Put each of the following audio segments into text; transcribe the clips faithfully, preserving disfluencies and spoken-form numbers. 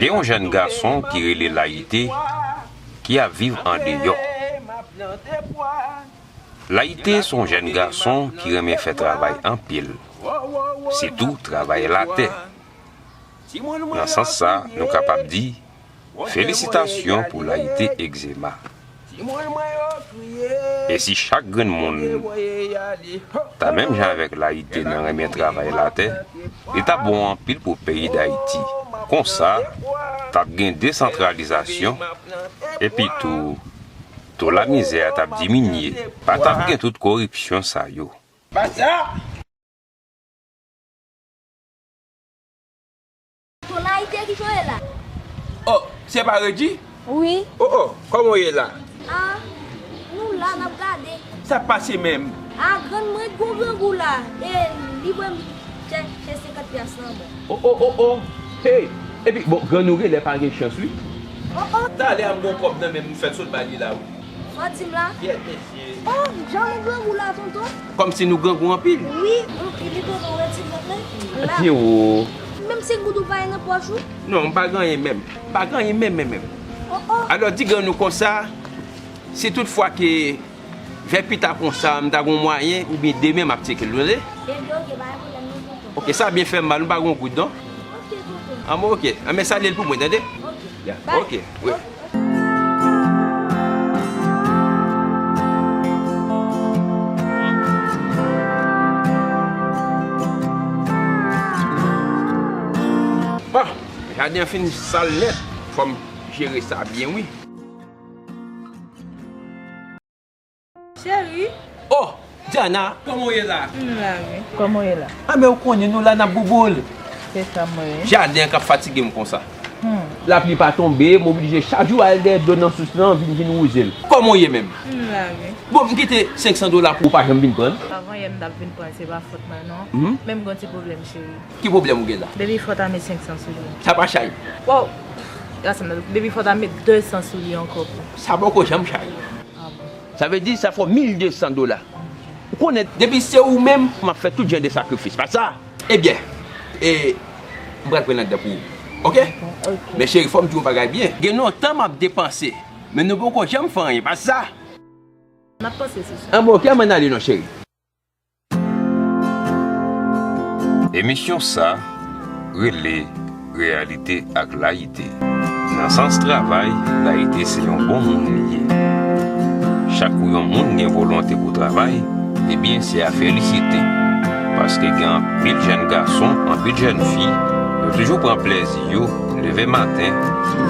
Gen yon jèn gason ki rele Layite ki ap viv andeyò. Layite se yon jèn gason ki renmen fè travay anpil, sitou travay latè. Nan sans sa, nou kapab di, felisitasyon pou Layite Egzema. E si chak grenn moun ta menm jan avèk Layite nan renmen travay latè, li t ap bon anpil pou peyi Dayiti. Konsa, t ap gen desantralizasyon, epi tou, to lamizè a t ap diminye, pa t ap gen tout koripsyon sa yo. Tonalité ki jwe la. Oh, se pa Regi? Wi. Oh, oh, kòman w ye la? Ah, nou la, n ap gade. Sa k pase menm? Ah, grann mwen gon grangou la. E li voye m chèche senkant pyas lan, bon. Oh, oh, oh, oh. Hey! Epi, bon, grann ou genlè pa gen chans, wi. Oh, oh. Talè a m gon kòb nan men m, m fèk sot ba li la, wi. Sa w di m la? Yèt, mesye. Oh, jan nou grangou la, tonton? Kòmsi nou grangou anpil. Wi, anpil, wi, tonton, wè ti vant la. La. Di w. Menm senk goud ou pa gen nan pòch ou? Non, m pa gen anyen menm. M pa gen anyen menm, menm, menm. Oh, oh. Alò, di grann ou konsa, si tout fwa ke vè pita konsa, m ta gon mwayen, oubyen demen m ap tcheke l, tande? Ebyen, oke, pa gen pwoblèm, non, tonton. Oke, sa byen fè m mal, m pa gon goud, non? Oke, tonton. An bon, oke. An, men salye l pou mwen, tande? Oke. Ya, bye. Oke, wi. Oke. Bon, jaden an fin sal nèt. Fò m jere sa byen, wi. Cheri. Oh, Diana, kòman w ye la? M la, wi. Kòman w ye la? A, men ou konnen nou la, n ap bouboule. Se sa mwen ye. Jaden an k ap fatige m konsa. Hmm. Lapli pa tonbe, m oblije chak jou al dèyè dlo nan sous lan, vin, vin wouze l. Kòman w ye menm? M la, wi. Bon, m kite senk san dola pou ou pa janm vin pran l. Avan yè m t ap vin pran l, se pa fòt mwen, non. Mhm. Men m gen yon ti pwoblèm, cheri. Ki pwoblèm ou gen la? Baby, fò w ta met senk san sou li. Sa pa chay? Wow! Gason m nan, baby, fò w ta met de san sou li ankò pou. Sa poko janm chay. Ah bon. Sa vle di sa fò mil de san dola. Ou konnen, depi se ou menm, m ap fè tout jan de sakrifis. Pa sa? Ebyen, e, m pral pran anndan pou ou. Oke? Oke. Men cheri, fò m di w yon bagay byen. Gen lontan m ap depanse, men nou poko janm fè anyen. Pa sa? M ap panse sou sa. An bon, oke, ann ale non, cheri. Emisyon sa rele Reyalite ak Layite. Nan sans travay, Layite se yon bon moun li ye. Chak kou yon moun gen volonte pou travay, ebyen, se a felisite. Paske gen anpil jèn gason, anpil jèn fi, yo toujou pran plèzi yo, leve maten,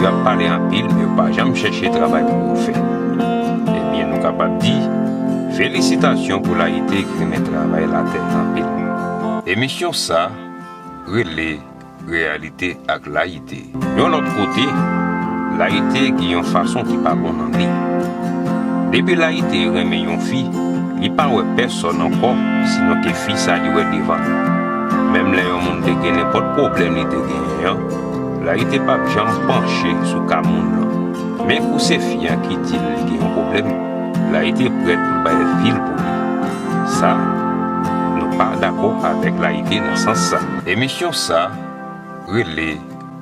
yo ap pale anpil, men yo pa janm chèche travay pou yo fè. Ebyen, nou kapab di, felisitasyon pou Layite ki renmen travay latè anpil. Emisyon sa rele Reyalite ak Layite. Yon lòt kote, Layite gen yon fason ki pa bon nan li. Depi Layite renmen yon fi, li pa wè pèsòn ankò, sinon ke fi sa li wè devan l. Menm lè yon moun te gen nenpòt pwoblèm li te genyen an, Layite p ap janm panche sou ka moun lan. Men kou se fi an ki di l li gen yon pwoblèm, Layite prèt pou l bay vi l pou li. Sa, nou pa dakò avèk Layite nan sans sa. Emisyon sa rele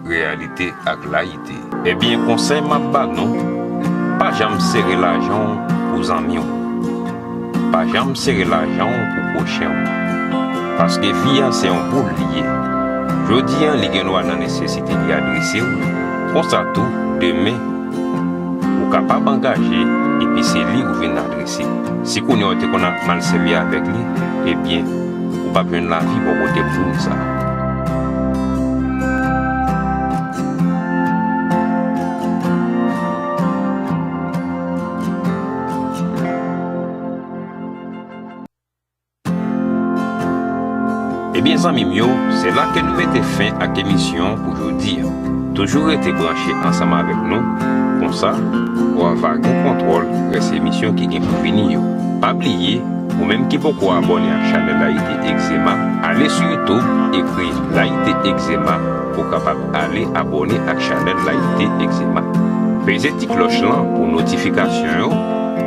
Reyalite ak Layite. Ebyen, konsèy m ap ba nou, pa janm sere lajan w pou zanmi w. Pa janm sere lajan w pou pwochen w. Paske vi a se yon boul li ye. Jodi a, li gen dwa nan nesesite li adrese w. Konsa tou, demen, ou kapab angaje, epi se li ou vin adrese. Si kounye a w te konn ap mal sèvi avèk li, ebyen, ou p ap jwenn lavi bò kote moun sa. Ebyen, zanmi m yo, se la ke nou mete fen ak emisyon an pou jodi a. Toujou rete branche ansanm avèk nou, konsa, w a va gen kontwòl rès emisyon ki gen pou vini yo. Pa bliye, ou menm ki poko abòne ak chanèl Layite Egzema, ale sou YouTube, ekri Layite Egzema, pou w kapab ale abòne ak chanèl Layite Egzema. Peze ti klòch lan pou notifikasyon yo,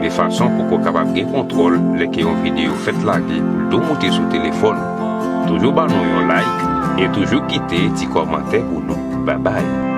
de fason pou ke w kapab gen kontwòl lè ke yon videyo fèt lage pou l tou moute sou telefòn ou. Toujou ban nou yon like e toujou kite ti kòmantè pou nou. Babay!